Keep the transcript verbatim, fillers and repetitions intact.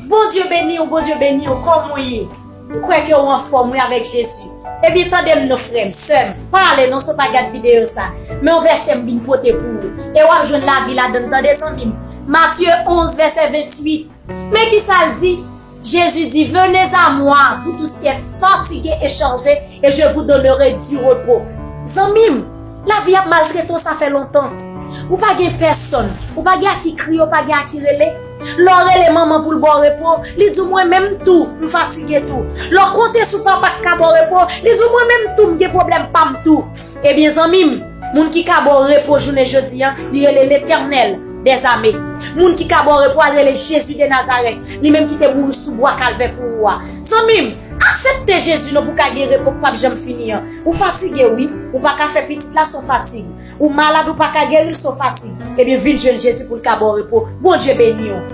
Bondye beni w, Bondye beni w, kòman w ye? M kwè ke w anfòm wi avèk Jezi. Ebyen tande m non frè m, sè m, pa ale non si w pa gad videyo sa. Men yon vèsè m vin pote pou ou. E w ap jwenn lavi ladan l tande zanmi m. Matye onz vèsè venntuit. Men kisa l di? Jésus dit, venez à moi, vous tous qui êtes fatigués et chargés, et je vous donnerai du repos. Zanmi m, lavi ap maltrete w sa fè lontan. Ou pa gen pèsonn, ou pa gen a ki kriye, ou pa gen a ki rele. Lè w rele manman pou l ba w repo, li di w mwen menm tou, m fatige tou. Lè w konte sou papa k ka ba w repo, li di w mwen menm tou, m gen pwoblèm pa m tou. Ebyen zanmi m, moun ki ka ba w repo jounen jodi a, li rele Letènèl dèzame. Moun ki ka ba w repo a rele Jezi de Nazarèt, li menm ki te mouri sou bwa Kalvè pou ou a. Zanmi m, aksepte Jezi non pou w ka gen repo k p ap janm fini an. Ou fatige wi, ou pa ka fè pitit la se yon fatig. Ou malad ou pa ka geri l se yon fatig. Ebyen vin jwenn Jezi pou l ka ba w repo. Bondye beni w.